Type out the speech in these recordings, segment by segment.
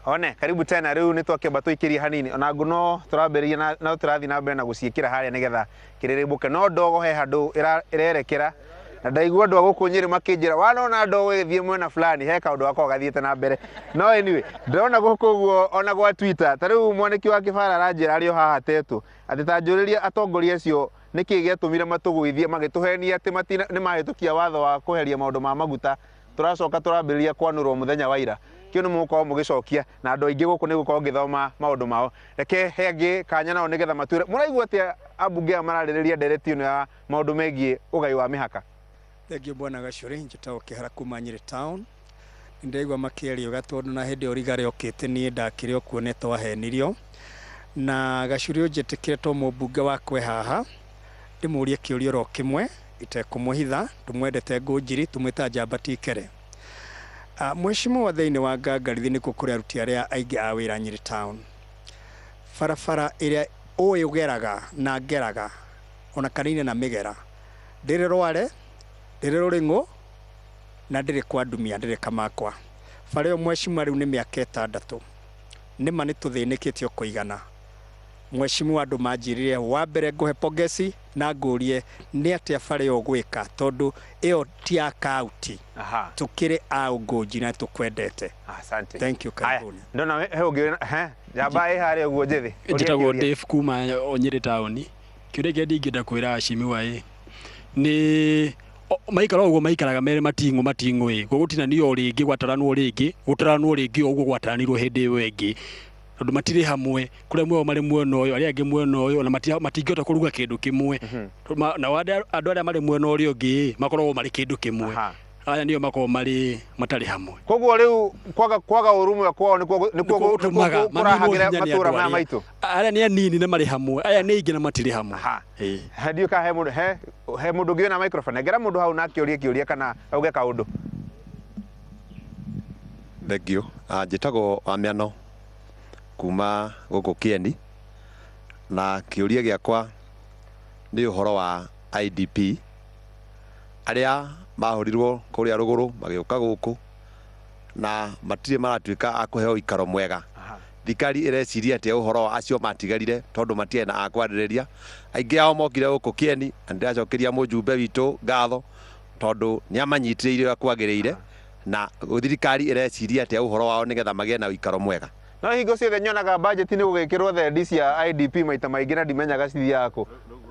One, karibu tena. Rĩu nĩ twakĩamba tũikĩrie hanini ona ngũ no tũrambĩrĩria na no tũrathiĩ na mbere na gũciĩkĩra harĩa nĩgetha kĩrĩrĩmbũke. No ndogo he handũ ĩrerekera na ndaigua andũ a gũkũ Nyĩrĩ makĩnjĩra wanona ndogo ĩgĩthiĩ mwena fulani he kaũndũ gakoragwo gathiĩte na mbere. No anyway, ndĩrona gũkũ ũguo ona gwa Twitter ta rĩu mwanĩki wa Kĩbara aranjĩra arĩ o haha Tetũ atĩ ta njũrĩrie atongoria acio nĩkĩ gĩatũmire matũgũithie magĩtũhenia atĩ nĩ mahĩtũkia watho wa kweheria maũndũ ma maguta. Tũracoka tũrambĩrĩria kwanũrwo mũthenya wa ira. Kĩu nĩ mũgũkorwo mũgĩcokia na andũ aingĩ gũkũ nĩ gũkorwo ngĩthoma maũndũ mao. Reke he angĩ kanya nao nĩgetha matwĩre mũraigua atĩa ambunge aya mararĩrĩria ndereti ĩno ya maũndũ megiĩ ũgai wa mĩhaka. Thengiũ Bwana Gacũrĩ, njĩtagwo Kĩhara kuma Nyĩrĩ Town. Nĩ ndĩraigua makĩaria wega tondũ na hĩndĩ ĩyo Rigathĩ okĩte niĩ ndakĩrĩ o kuo nĩ twahenirio. Na Gacũrĩ ũnjĩtĩkĩre to mũmbunge wakwa e haha, ndĩmũrie kĩũria oro kĩmwe itekũmũhitha, tũmwendete Ngũnjiri, tũmwĩtaga njamba ti kere. Mheshimiwa thĩinĩ wa Ngangarithi nĩkuo kũrĩ aruti arĩa aingĩ a wĩra Nyĩrĩ Town. Barabara ĩrĩa ũĩ ũgeraga na ngeraga ona kana na mĩgera, ndĩrĩ Rware, ndĩrĩ Rũrĩng'ũ na ndĩrĩ kwa Ndumia, ndĩrĩ Kamakwa. Bara ĩyo mheshimiwa rĩu nĩ mĩaka 6. Nĩma nĩ tũthĩnĩkĩte o kũigana. Mheshimiwa andũ manjĩrire wa mbere ngũhe pongezi na ngũrie nĩ atĩa bara ĩyo ũgwĩka tondũ ĩyo ti ya kaunti. Tũkĩrĩ a Ũngũnji na tũkwendete. Asante. Thank you, karibuni. Ndona he ũngĩ he njamba ĩ harĩa ũguo njĩthĩ. Njĩtagwo Dave kuma Nyĩrĩ taũni. Kĩũria kĩrĩa ndingĩenda kwĩra Mheshimiwa ĩ nĩ maikara ũguo maikaraga mere mating'ũ mating'ũ ĩ gũgũtinanio o rĩngĩ gwataranwo rĩngĩ gũtaranwo rĩngĩ o ũguo gwataranirwo hĩndĩ ĩyo ĩngĩ tondũ matirĩ hamwe kũrĩa amwe ao marĩ mwena ũyũ arĩa angĩ mwena ũyũ ona matingĩhota kũruga kĩndũ kĩmwe. Nao andũ arĩa marĩ mwena ũrĩa ũngĩ makoragwo marĩ kĩndũ kĩmwe. Aya nĩo makoragwo marĩ matarĩ hamwe. Koguo rĩu kwaga ũrũmwe kwao nĩkuo nĩkuo gũtũmaga kũrahagĩra matũra maya maitũ. Arĩa nĩ anini na marĩ hamwe, aya nĩ aingĩ na matirĩ hamwe. Ndiũĩ kana he mũndũ he mũndũ ũngĩ wĩna microphone. Nengera mũndũ hau na akĩũrie kĩũria kana auge kaũndũ. Thengiũ. Njĩtagwo Wamĩano kuma gũkũ Kĩeni, na kĩũria gĩakwa nĩ ũhoro wa IDP arĩa mahũrirwo kũrĩa rũgũrũ magĩũka gũkũ na matirĩ maratuĩka a kũheo ũikaro mwega. Thirikari ĩreciria atĩa ũhoro wa acio matigarire tondũ matiarĩ na a kwarĩrĩria. Aingĩ ao mokire gũkũ Kĩeni na nĩndĩracokeria mũjumbe witũ ngatho tondũ nĩ amanyitĩrĩire ũrĩa kwagĩrĩire na thirikari ĩreciria atĩa ũhoro wao nĩgetha magĩe na ũikaro mwega. No hingo ciothe nyonaga budget nĩ gũgĩkĩrwo thendi cia IDP maita maingĩ na ndimenyaga cithiaga kũ.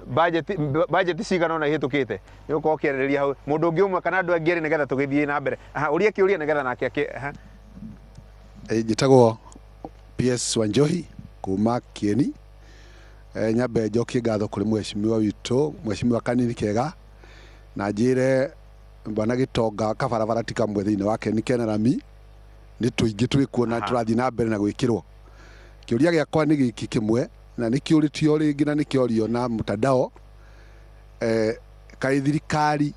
Budget budget cigana ũna ihĩtũkĩte. Nĩ ũgũkorwo ũkĩarĩrĩria hau. Mũndũ ũngĩ ũmwe kana andũ angĩ erĩ nĩgetha tũgĩthiĩ na mbere. Aha, ũria kĩũria nĩgetha nake akĩ aha. Njĩtagwo PS Wanjohi kuma Kieni. Nyambe njokie ngatho kũrĩ mheshimiwa witũ, mheshimiwa Kanini Kega, na njĩre bwana Gĩtonga kabarabara ti kamwe thĩinĩ wa Kieni kena rami, nĩ tũingĩ twĩkuo na tũrathiĩ na mbere na gwĩkĩrwo. Kĩũria gĩakwa nĩ gĩkĩ kĩmwe na nĩ kĩũrĩtio rĩngĩ na nĩ kĩorio na mtandao, kaĩ thirikari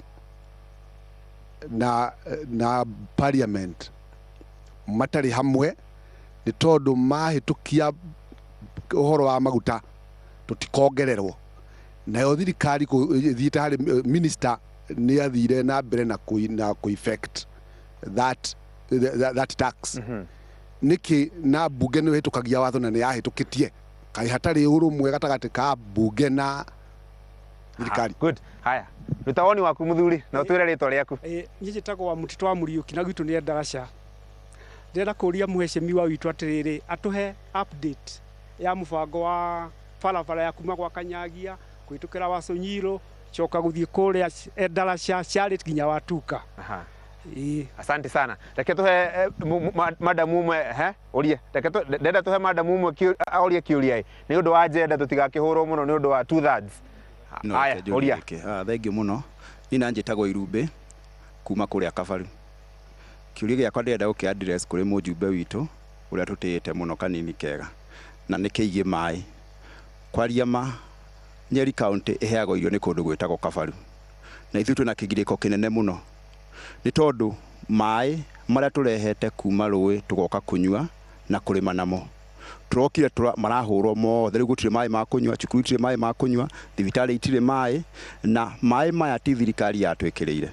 na parliament matarĩ hamwe nĩ tondũ mahĩtũkia ũhoro wa maguta tũtikongererwo. Nayo thirikari ĩthiĩte harĩ minister nĩ athire na mbere na kũ effect that tax. Nĩkĩ na mbunge nĩ ĩhĩtũkagia watho na nĩ yahĩtũkĩtie? Kaĩ hatarĩ ũrũmwe gatagatĩ ka mbunge na thirikari? Good. Haya. Ruta woni waku mũthuri na ũtwĩre rĩtwa rĩaku. Niĩ njĩtagwo wa Mũtitũ wa Mũriũki na gwitũ nĩ Endarasha. Ndĩrenda kũria mheshimiwa witũ atĩrĩrĩ, atũhe update ya mũbango wa barabara ya kuma gwa Kanyagia kũhĩtũkĩra Wasũnyirũ coka gũthiĩ kũrĩa Endarasha Charit nginya Watuka. Ĩĩ. Asante sana. Reke tũhe madam ũmwe he ũrie. Reke ndĩrenda tũhe madam ũmwe orie kĩũria ĩ. Nĩ ũndũ wa gender tũtigakĩhũrwo mũno nĩ ũndũ wa 2/3. Haya, ũria. Thengiũ mũno. Niĩ na njĩtagwo Irumbĩ kuma kũrĩa Kabaru. Kĩũria gĩakwa ndĩrenda gũkĩ address kũrĩ mũjumbe witũ ũrĩa tũtĩĩte mũno Kanini Kega na nĩ kĩgiĩ maĩ. Kwaria ma, Nyeri County ĩheagwo irio nĩ kũndũ gwĩtagwo Kabaru. Na ithuĩ twĩna kĩgirĩko kĩnene mũno nĩ tondũ maĩ marĩa tũrehete kuma rũĩ tũgoka kũnyua na kũrĩma namo tũrokire marahũrwo mothe rĩu gũtirĩ maĩ ma kũnyua, cukuru itirĩ maĩ ma kũnyua, thibitarĩ itirĩ maĩ, na maĩ maya ti thirikari yatwĩkĩrĩire.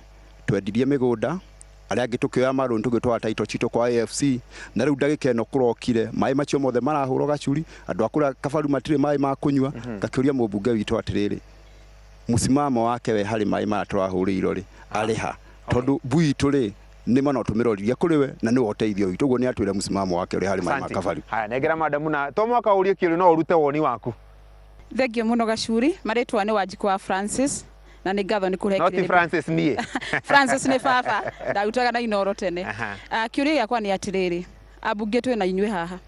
Twendirie mĩgũnda, Arĩa angĩ tũkĩoya marũni tũgĩtwara title citũ kwa AFC, na rĩu ndagĩka ĩno kũrokire maĩ macio mothe marahũrwo Gacuri, andũ a kũrĩa Kabaru matirĩ maĩ ma kũnyua. Ngakĩũria mũmbunge witũ atĩrĩrĩ, mũsimamo wake we harĩ maĩ maya tũrahũrĩirwo rĩ, arĩ ha? Tondũ mbui itũ rĩ, nĩ ma no tũmĩroririe kũrĩ we na nĩwe ũteithio witũ. Ũguo nĩ atwĩre mũsimamo wake ũrĩ harĩ maĩ ma Asante. Kabaru. Haya, nengera madamu na to mwaka ũrie kĩũria no ũrute woni waku. Thengio mũno Gacuri, marĩtwa nĩ Wanjikũ wa Francis na nĩ ngatho nĩ kũrehe No ti kĩrĩrĩmbũ. Francis niĩ. Francis nĩ baba, ndarutaga na Inoro tene. Aha. Kĩũria gĩakwa nĩ atĩrĩrĩ, ambunge twĩ na inyuĩ haha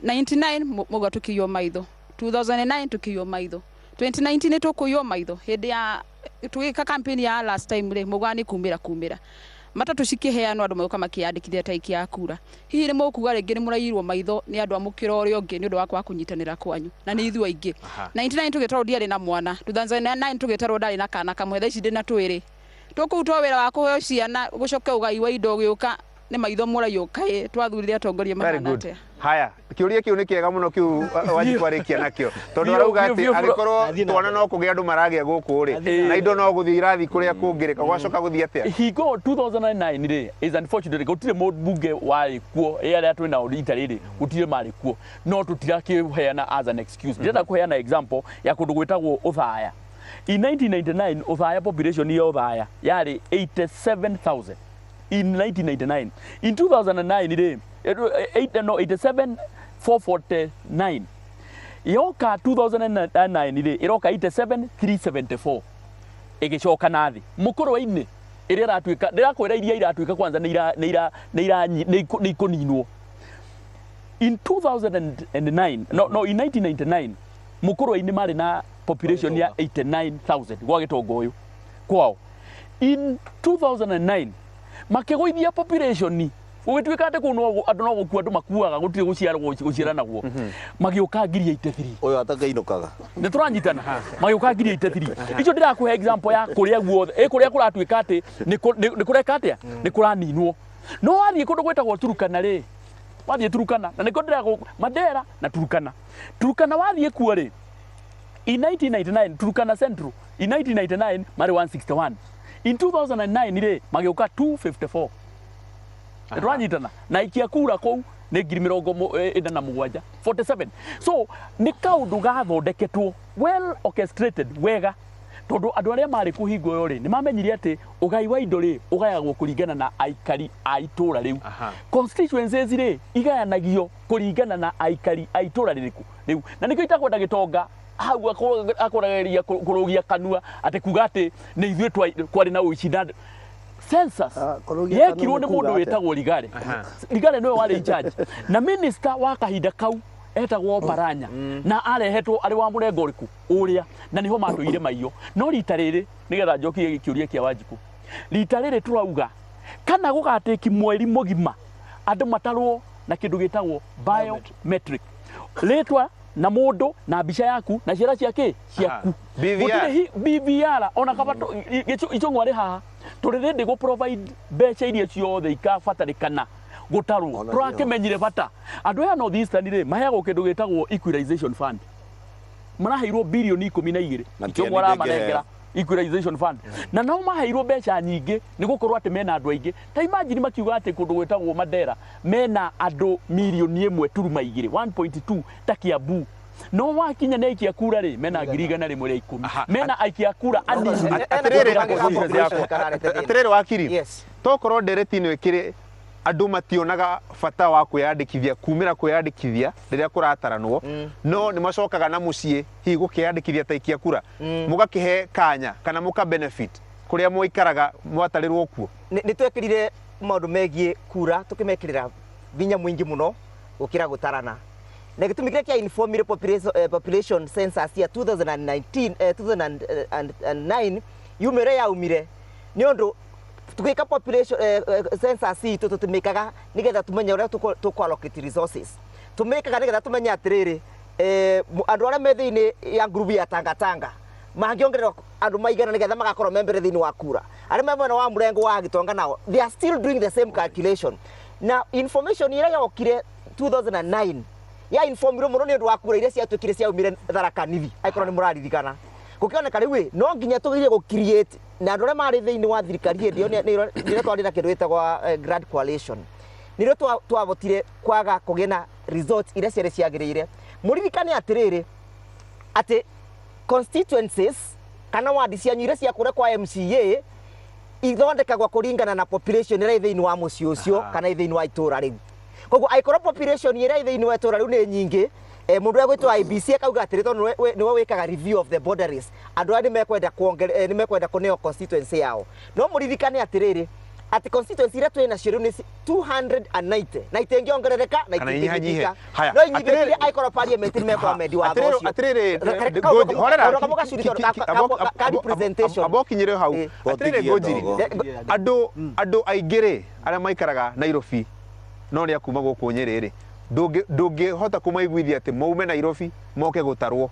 99 mũgwa tũkĩiywo maitho, 2009 tũkĩiywo maitho, 2019 nĩ tũkũiywo maitho. Hĩndĩ ya tũgĩka campaign ya last time rĩ, mũgwa nĩ kumĩra kumĩra matatũ cikĩheanwo, andũ magĩũka makĩyandĩkithia ta aikia a kura. Hihi nĩ mũkuga rĩngĩ nĩ mũraiyirwo maitho nĩ andũ a mũkĩra ũrĩa ũngĩ nĩ ũndũ wa kwaga kũnyitanĩra kwanyu na nĩ ithuĩ aingĩ? 99 tũgĩtarwo ndiarĩ na mwana, 2009 tũgĩtarwo ndarĩ na kana kamwe, thaa ici ndĩ na twĩrĩ. Tũkũrutwo wĩra wa kũheo ciana, gũcoke ũgai wa indo ũgĩũka nĩ maitho mũraiywo. Kaĩ twathurire atongoria Very mahana good. atĩa? Haya, kĩũria kĩu nĩ kĩega mũno kĩu Wanjikũ arĩkia nakĩo, tondũ arauga atĩ Biũ, angĩkorwo biũ. twana no kũgĩa andũ maragĩa gũkũ rĩ, na indo no gũthiĩ irathiĩ kũrĩa kũngĩ rĩ, gwacoka gũthiĩ atĩa? Hingo 2009 rĩ, is unfortunately gũtirĩ mũmbunge warĩ kuo, ĩ arĩa twĩ nao rita rĩrĩ gũtirĩ marĩ kuo, no tũtirakĩheana as an excuse. Ndĩrenda kũheana example ya kũndũ gwĩtagwo Ũthaya. In 1999 Ũthaya, population ya Ũthaya yarĩ 87,000 in 1999. In 2009 rĩ, no 87,449. Yoka 2009 rĩ, ĩroka 87,374, ĩgĩcoka na thĩ. Mũkũrwe-inĩ ĩrĩa ĩratuĩka, ndĩrakwĩra iria iratuĩka kwanza nĩ ira nĩ ira nĩ ira nĩ ikũninwo. In 2009, no, in 1999 Mũkũrwe-inĩ marĩ na population ya 89,000 gwa gĩtongo ũyũ kwao. In 2009 makĩgũithia population, gũgĩtuĩka atĩ kũu no andũ no gũkua andũ makuaga, gũtirĩ gũciarwo gũciaranagwo, magĩũka ngiri 83. Ũyũ atakĩinũkaga. Nĩ tũranyitana, magĩũka ngiri 83 icio. Ndĩrakũhe example ya kũrĩa guothe ĩ kũrĩa kũratuĩka atĩ nĩ kũreka atĩa, nĩ kũraninwo. No wathiĩ kũndũ gwĩtagwo Turukana rĩ, wathiĩ Turukana na nĩkĩo ndĩrakũ Mandera na Turukana, Turukana wathiĩ kuo rĩ, in 1999 Turukana Central in 1999 marĩ 161, in 2009 rĩ magĩũka 254. Nĩ tũranyitana? Na aikia kura kũu nĩ ngiri mĩrongo ĩna na mũgwanja, 47. So nĩ kaũndũ gathondeketwo, well orchestrated wega, tondũ andũ arĩa marĩ kũhingo ĩyo rĩ, nĩ mamenyire atĩ ũgai wa indo rĩ, ũgayagwo kũringana na aikari a itũra rĩu. Constituencies rĩ, igayanagio kũringana na aikari a itũra rĩrĩkũ rĩu, na nĩkĩo itakwenda gĩtonga hau akũrageria kũrũgia kanua atĩ kuga atĩ nĩ ithuĩ kwarĩ na ũici na census Kũrũgia yekirwo kanua nĩ nĩ kuga mũndũ atĩa? wĩtagwo Rigare. Rigare nĩwe warĩ in charge na minister wa kahinda kau etagwo Baranya, na arehetwo arĩ wa mũrengo ũrĩkũ ũrĩa, na nĩho matũire maiyo. No rita rĩrĩ, nĩgetha njokie kĩũria kĩa Wanjikũ, rita rĩrĩ tũrauga kana gũgatĩki mweri mũgima andũ matarwo na kĩndũ gĩtagwo biometric, rĩtwa na mũndũ na mbica yaku na ciara ciake ciaku. BVR. Gũtirĩ BVR ona kaba Ichung'wa arĩ haha, tũrĩ ready gũ provide mbeca iria ciothe ikabatarĩkana gũtarwo. Ona Tũrakĩmenyire bata andũ aya North Eastern rĩ, maheagwo kĩndũ gĩtagwo equalization fund, maraheirwo birioni 12. Na Ichung'wa Kieni aramanengera equalization fund na nao maheirwo mbeca nyingĩ nĩ gũkorwo atĩ mena andũ aingĩ. Ta imagine makiuga atĩ kũndũ gwĩtagwo Mandera mena andũ mirioni 1.2, 1.2 ta Kiambu, no wakinya nĩ aikia kura rĩ, mena 110,000, mena aikia kura anini. Atĩrĩrĩ, gũkĩra constituency yakwa. Atĩrĩrĩ wakiri, Yes. tokorwo ndereti ĩno ĩkĩrĩ andũ mationaga bata wa kwĩyandĩkithia kumĩra kwĩyandĩkithia rĩrĩa kũrataranwo, no nĩ macokaga na mũciĩ hihi gũkĩyandĩkithia ta ikia kura, mũgakĩhe kanya kana mũka benefit kũrĩa mũikaraga mwatarĩrwo kuo? Nĩ twekĩrire maũndũ megiĩ kura, tũkĩmekĩrĩra vinya mũingĩ mũno gũkĩra gũtarana, na gĩtũmi kĩrĩa kĩa informire population census ya 2019, 2009 yumĩre yaumire nĩ ũndũ tũgĩka population census itũ, tũtũmĩkaga nĩgetha tũmenye ũrĩa tũkũ allocate resources. Tũmĩkaga nĩgetha tũmenye atĩrĩrĩ, andũ arĩa me thĩinĩ ya ngurubu ya tangatanga mangĩongererwo andũ maigana nĩgetha magakorwo me mbere thĩinĩ wa kura. Arĩa me mwena wa mũrengo wa gĩtonga nao, they are still doing the same calculation. Na information ĩrĩa yokire 2009 ya informirwo mũno nĩ ũndũ wa kura iria ciatuĩkire ciaumire Tharaka Nithi, angĩkorwo nĩ mũraririkana. Gũkĩoneka rĩu ĩ no nginya tũgerie gũ create Na andũ arĩa marĩ thĩinĩ wa thirikari hĩndĩ ĩyo nĩrĩo twarĩ na kĩndũ gĩtagwo Grand Coalition, nĩrĩo twavotire kwaga kũgĩa na results iria ciarĩ ciagĩrĩire. Mũririkane atĩrĩrĩ, atĩ constituencies kana wadi cianyu iria cia kũrĩa kwa MCA ithondekagwo kũringana na population ĩrĩa ĩ thĩinĩ wa mũciĩ ũcio kana ĩ thĩinĩ wa itũra rĩu. Koguo angĩkorwo population ĩrĩa ĩ thĩinĩ wa itũra rĩu nĩ nyingĩ, mũndũ ũrĩa gwĩtwo IBC akauga atĩrĩ, tondũ nĩwe wĩkaga review of the boundaries, andũ aya nĩmekwenda nĩmekwenda kũneo constituency yao. No mũririkane atĩrĩrĩ, atĩ constituency iria twĩ nacio rĩu nĩ 290 na itingĩongerereka na Kana inyihanyihe. itingĩnyihĩka. Haya, No inyihĩkire atĩrĩrĩ- angĩkorwo parliament nĩmekũamendi watho Atĩrĩrĩ- ũcio. atĩrĩrĩ, Reke- horera, kaũndũ kamwe gacuri tondũ ka representation. amba ũkinyĩre hau. Atĩrĩrĩ, Gũtigie Ngũnjiri, ndogo. andũ aingĩ rĩ arĩa maikaraga Nairobi no nĩ a kuma gũkũ Nyĩrĩ rĩ, ndũngĩhota kũmaiguithia atĩ maume Nairobi moke gũtarwo,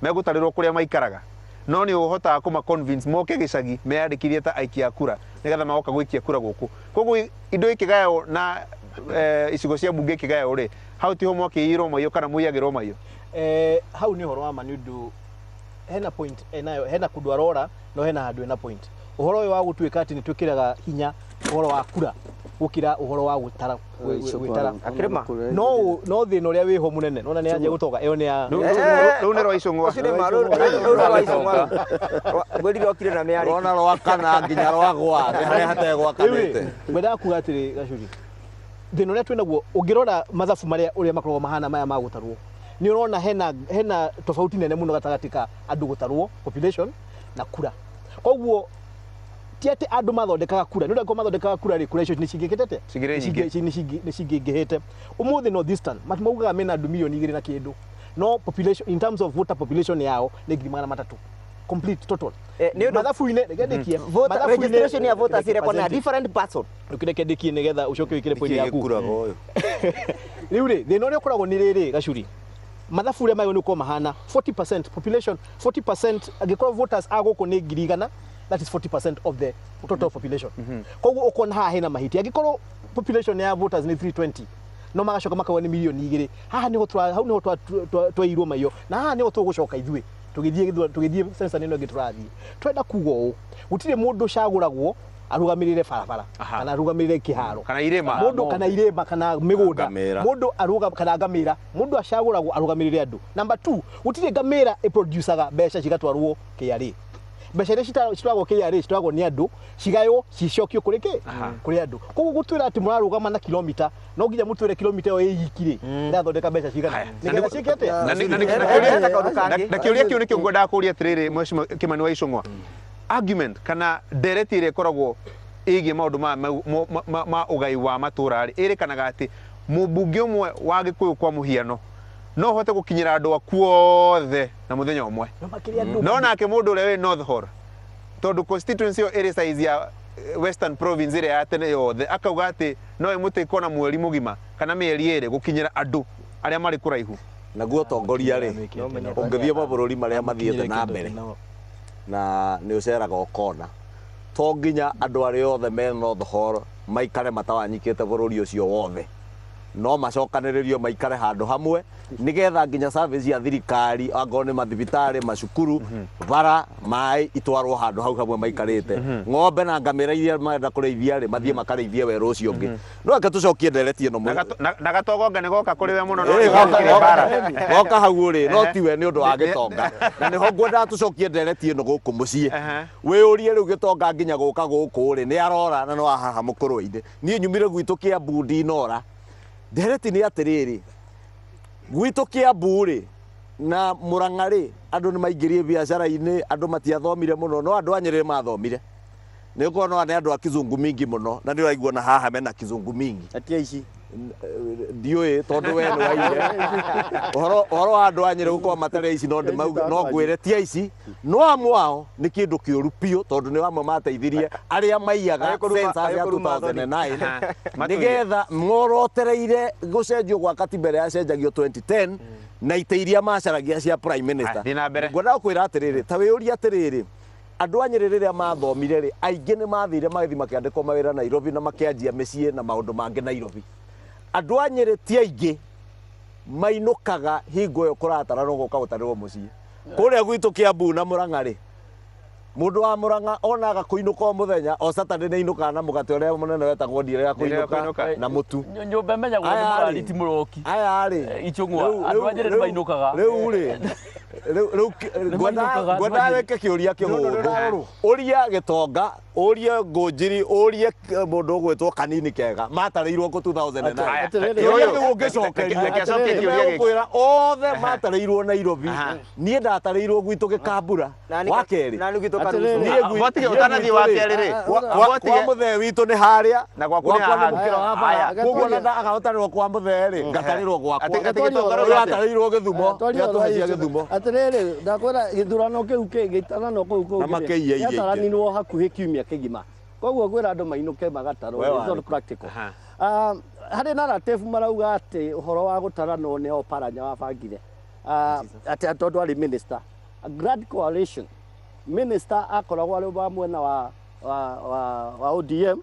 megũtarĩrwo kũrĩa maikaraga, no nĩ ũhotaga kũma convince moke gĩcagi meyandĩkithie ta aikia a kura nĩgetha magoka gũikia kura gũkũ. Koguo indo ikĩgaywo na icigo cia mbunge ikĩgaywo rĩ, hau tiho mwakĩiyĩrwo maiyo kana mũiyagĩrwo maiyo? Hau nĩ ũhoro wa ma nĩ ũndũ hena point enayo, hena kũndũ arora no hena handũ hena point. Ũhoro ũyũ wa gũtuĩka atĩ nĩ twĩkĩraga hinya ũhoro wa kura gũkĩra ũhoro wa gũtara, gwĩtara. Akĩrĩma. No no thĩna ũrĩa wĩho mũnene nona nĩ yanjia gũtoga ĩyo nĩ ya Rũu nĩ rwa icũng'wa. Ũcio nĩ ma, rũu nĩ rwa icũng'wa. Ngwĩrire okire na mĩarĩki. Rwona rwakana nginya rwagwa nĩ harĩa hategwakanĩte. Ngwendaga kuga atĩrĩ Gacuri, thĩna ũrĩa twĩnaguo ũngĩrora mathabu marĩa ũrĩa makoragwo mahana maya ma gũtarwo, nĩ ũrona hena tofauti nene mũno gatagatĩ ka andũ gũtarwo population na kura. Koguo ti atĩ andũ mathondekaga kura, nĩ ũndũ angĩkorwo mathondekaga kura rĩ, kura icio nĩ cingĩkĩte atĩa? Cingĩrĩ nyingĩ. Nĩ cingĩingĩhĩte. Ũmũthĩ North Eastern maugaga mena andũ milioni igĩrĩ na kĩndũ, no population in terms of voter population yao nĩ 300,000 complete total. Nĩ ũndũ Mathabu-inĩ, reke ndĩkie. Voter Mathabu-inĩ- registration ya voters ĩrekwo na Percentage. different person. Reke ndĩkie nĩgetha ũcoke wĩkĩre point Nĩkĩĩ yaku. gĩkuraga ũyũ? Rĩu rĩ, thĩna ũrĩa ũkoragwo nĩ rĩrĩ Gacuri, mathabu ũrĩa magĩrĩirwo nĩ gũkorwo mahana 40% population, 40% angĩkorwo voters a gũkũ nĩ 100,000, that is 40% of the total population. Koguo ũkona haha hena mahĩtia. Angĩkorwo population ya voters nĩ 320, no magacoka makauga nĩ milioni igĩrĩ, haha nĩho hau nĩho twairwo maiyo, na haha nĩho tũgũcoka ithuĩ tũgĩthiĩ gĩthurano, tũgĩthiĩ census ĩno ĩngĩ tũrathiĩ. Twenda kuga ũũ, gũtirĩ mũndũ ũcagũragwo arũgamĩrĩre barabara kana arũgamĩrĩre kĩharo Kana irĩma. Mũndũ kana irĩma kana mĩgũnda. Ngamĩra. Mũndũ arũga kana ngamĩra, mũndũ acagũragwo arũgamĩrĩre andũ. Number 2, gũtirĩ ngamĩra ĩproducaga mbeca cigatwarwo KRA. Mbeca iria citwaragwo KRA citwaragwo nĩ andũ, cigaywo cicokio kũrĩ kĩ? Kũrĩ andũ. Koguo gũtwĩra atĩ mũrarũgama na kilomita, no nginya mũtwĩre kilomita ĩyo ĩ iki rĩ, ĩrathondeka mbeca cigana. Nĩgetha ciĩke atĩa? Hena kaũndũ kangĩ. Na kĩũria kĩu nĩkĩo ngwendaga kũria atĩrĩrĩ, Mheshimiwa Kimani wa Ichung'wa, argument kana ndereti ĩrĩa ĩkoragwo ĩgiĩ maũndũ ma ũgai wa matũra rĩ, ĩrĩkanaga atĩ mũmbunge ũmwe wa Gĩkũyũ kwa mũhiano no ũhote gũkinyĩra andũ aku othe na mũthenya ũmwe. No makĩria andũ. No nake mũndũ ũrĩa wĩ North Hall, tondũ constituency ĩyo ĩrĩ size ya Western Province ĩrĩa ya tene yothe, akauga atĩ no ĩmũtĩke ona mweri mũgima kana mĩeri ĩrĩ gũkinyĩra andũ arĩa marĩ kũraihu. Naguo ũtongoria rĩ, ũngĩthiĩ mabũrũri marĩa mathiĩte na mbere na nĩ ũceraga ũkona, to nginya andũ arĩa othe me North Hall maikare matawanyikĩte bũrũri ũcio wothe, no macokanĩrĩrio maikare handũ hamwe nĩgetha nginya service cia thirikari, angorwo nĩ mathibitarĩ, macukuru, bara, maĩ itwarwo handũ hau hamwe maikarĩte. Ng'ombe na ngamĩra iria marenda kũrĩithia rĩ, mathiĩ makarĩithie werũ ũcio ũngĩ. No reke tũcokie ndereti ĩno Na gatogonga nĩ goka kũrĩ we mũno, no Ĩĩ, nĩ gokire mbara. goka hau ũrĩ, no tiwe nĩ ũndũ wa gĩtonga. Na nĩho ngwendaga tũcokie ndereti ĩno gũkũ mũciĩ. Wĩyũrie rĩu gĩtonga nginya gũka gũkũ rĩ, nĩ arora na no haha mũkũrwe-inĩ. Niĩ nyumire gwitũ Kĩambu ndinora. Ndereti nĩ atĩrĩrĩ, gwitũ Kĩambu rĩ, na Mũrang'a rĩ, andũ nĩ maingĩrie biacara-inĩ, andũ matiathomire mũno, no andũ a Nyĩrĩ mathomire. Nĩ ũkuona nĩ andũ a kizungu mingi mũno, na nĩ ũraigua na haha mena kizungu mingi. Ati aici. Ndiũĩ tondũ we nĩ waire. Ũhoro wa andũ a Nyĩrĩ gũkorwo matarĩ aici no ndĩmauge, no ngwĩre ti aici, no amwe ao nĩ kĩndũ kĩũru biũ tondũ nĩ amwe mateithirie arĩa maiyaga census ya 2009 nĩgetha morotereire gũcenjio gwa katiba ĩrĩa yacenjagio 2010 na itĩ iria macaragia cia prime minister. Thiĩ na mbere. Ngwendaga gũkwĩra atĩrĩrĩ, ta wĩyũrie atĩrĩrĩ, andũ a Nyĩrĩ rĩrĩa mathomire rĩ, aingĩ nĩ mathire magĩthiĩ makĩandĩkwo mawĩra Nairobi na makĩanjia mĩciĩ na maũndũ mangĩ Nairobi. Andũ a Nyĩrĩ ti aingĩ mainũkaga hingo ĩyo kũrataranwo gũka gũtarĩrwo mũciĩ. Kũrĩa gwitũ Kĩambu na Mũrang'a rĩ, Mũndũ wa Murang'a onaga kũinũka o mũthenya o Saturday nĩ ainũkaga na mũgate ũrĩa mũnene wetagwo ndiere ya kũinũka na mũtu. Nyũmba ĩmenyagwo nĩ Aya rĩ. mũrari ti mũroki. Aya rĩ. Ichũng'wa Rĩu- andũ a Nyĩrĩ nĩ mainũkaga. Rĩu rĩ rĩu rĩu mainũkaga, ngwendaga andũ a wĩke kĩũria kĩhũthũ. Ũrie gĩtonga, ũrie ngũnjiri, ũrie mũndũ ũgwĩtwo kanini kega matarĩirwo kũ 2009. Aya, Kĩũria ũyũ- kĩu ũngĩcokeria Reke acokie kĩũria gĩkĩ. nĩmegũkwĩra othe matarĩirwo Nairobi. Niĩ ndatarĩirwo gwitũ Gĩkambura. Wa kerĩ. Na nĩ gwitũ Niĩ Karucu. Botige niĩ ũtanathiĩ gwitũ wa rĩ, kerĩ rĩ. kwa mũthee witũ nĩ harĩa Na gwaku nĩ gwakwa nĩ haha. mũkĩra wa bara Aya. koguo ona agahotanĩrwo kwa mũthee rĩ ngatarĩrwo gwakwa Atĩ gĩtonga Ũyũ atarĩirwo gĩthumo nĩatũhecia gĩthumo Atĩrĩrĩ, ndakwĩra gĩthurano kĩu gĩtarano kũu kũngĩ Na makĩiya iria ingĩ. gĩataranirwo hakuhĩ kiumia kĩgima. Koguo kwĩra andũ mainũke magatarwo We it's warĩ not practical. Harĩ narrative marauga atĩ ũhoro wa gũtaranwo nĩ Oparanya wabangire. Atĩ tondũ arĩ minister. A Grand Coalition minister akoragwo arĩ wa mwena wa ODM,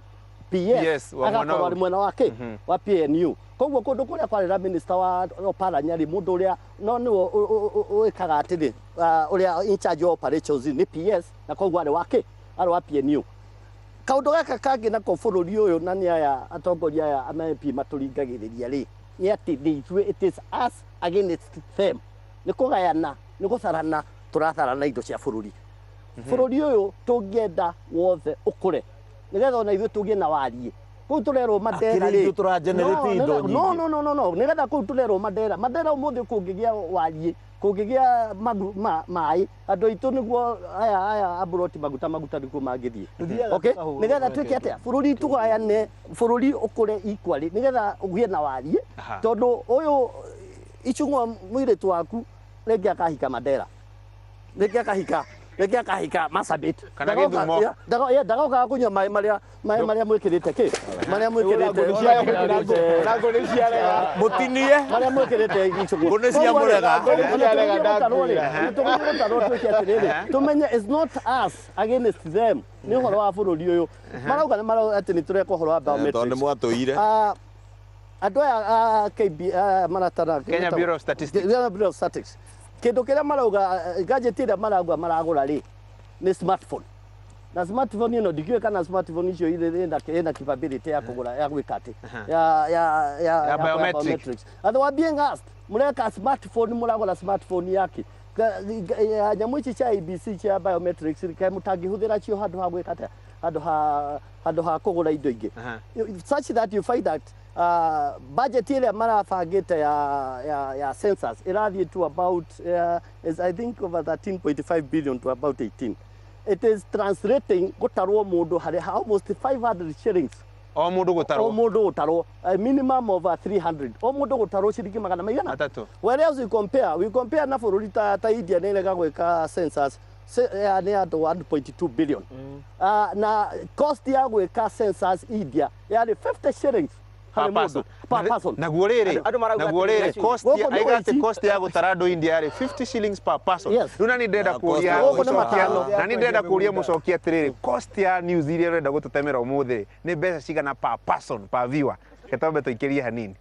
PS Yes, wa mwena agakorwo arĩ mwena wa kĩ wa PNU. Koguo kũndũ kũrĩa kwarĩ na minister wa Oparanya rĩ, mũndũ ũrĩa no nĩwe wĩkaga atĩrĩ, ũrĩa in charge of operations nĩ PS, na koguo arĩ wa kĩ, arĩ wa PNU. Kaũndũ gaka kangĩ nako bũrũri ũyũ na nĩ aya atongoria aya a MP matũringagĩrĩria rĩ, nĩ atĩ nĩ ithuĩ, it is us against them. Nĩ kũgayana, nĩ gũtharana, tũratharana indo cia bũrũri. Bũrũri ũyũ tũngĩenda wothe ũkũre nĩgetha ona ithuĩ tũgĩe na wariĩ kũu tũrerwo Mandera Akĩrĩ rĩ ithuĩ tũra-generate No, indo no, nyingĩ. no, no, no, no, nĩgetha kũu tũrerwo Mandera, Mandera ũmũthĩ kũngĩgĩa wariĩ, kũngĩgĩa maĩ, andũ aitũ nĩguo aya aburoti maguta maguta nĩguo mangĩthiĩ. Tũthiaga Okay? tũkahũrwo Nĩgetha gwake twĩke atĩa? Bũrũri tũgayane, bũrũri ũkũre equally, nĩgetha ũgĩe na wariĩ, tondũ ũyũ Ichung'wa mũirĩtu waku rĩngĩ akahika Mandera, rĩngĩ akahika Marsabit. Kana Gĩthumo. Ndagokaga kũnyua maĩ marĩa maĩ marĩa mwĩkĩrĩte kĩ marĩa mwĩkĩrĩte Ngũ nĩ ciarega. Mũtinie. marĩa mwĩkĩrĩte Ichung'wa. Ngũ nĩ cia Koguo rĩ, mũrega. Ngũ nĩ ciarega, ndakwĩra. tũgĩthiĩ gũtarwo twĩke atĩrĩrĩ, tũmenye it's not us against them, nĩ ũhoro wa bũrũri ũyũ. Marauga nĩ marauga atĩ nĩ tũreka ũhoro wa Tondũ nĩ biometrics. mwatũire. Andũ aya a KB maratara Kenya Bureau of Statistics. Kenya Bureau of Statistics. Kĩndũ kĩrĩa marauga, gadget ĩrĩa marauga maragũra rĩ nĩ smartphone. Na smartphone ĩno ndikĩũĩ kana smartphone icio ĩna capability ya kũgũra ya gwĩka atĩ ya Ya biometric. biometrics. And they were being asked, mũreka smartphone, mũragũra smartphone yake nyamũ ici cia ABC cia biometrics kaĩ mũtangĩhũthĩra cio handũ ha gwĩka atĩa, handũ ha kũgũra indo ingĩ, such that you find that budget ĩrĩa marabangĩte ya census ĩrathiĩ to about is I think over 13.5 billion to about 18. It is translating gũtarwo mũndũ harĩ almost 500 shillings O mũndũ o gũtarwo. mũndũ gũtarwo, a minimum of 300 o mũndũ gũtarwo ciringi magana maigana Matatũ. Whereas we compare na bũrũri ta India nĩ ĩrega gwĩka census nĩ andũ 1.2 billion. Na cost ya gwĩka census India yarĩ 50 shillings Per harĩ mũndũ person. per person. Naguo rĩrĩ, Andũ marauga naguo atĩrĩ, rĩrĩ, Gacuri. cost Gũkũ ya nĩ aiga atĩ ũici. cost ya gũtara andũ India yarĩ 50 shillings per person. Yes. Rĩu nani ndĩrenda Na cost kũria ya Gũkũ nĩ mũcokia, matano. nani ndĩrenda kũria mũcokia atĩrĩrĩ, cost ya news iria ũrenda gũtũtemera ũmũthĩ nĩ mbeca cigana per person per viewer? Reke twambe tũikĩrie hanini.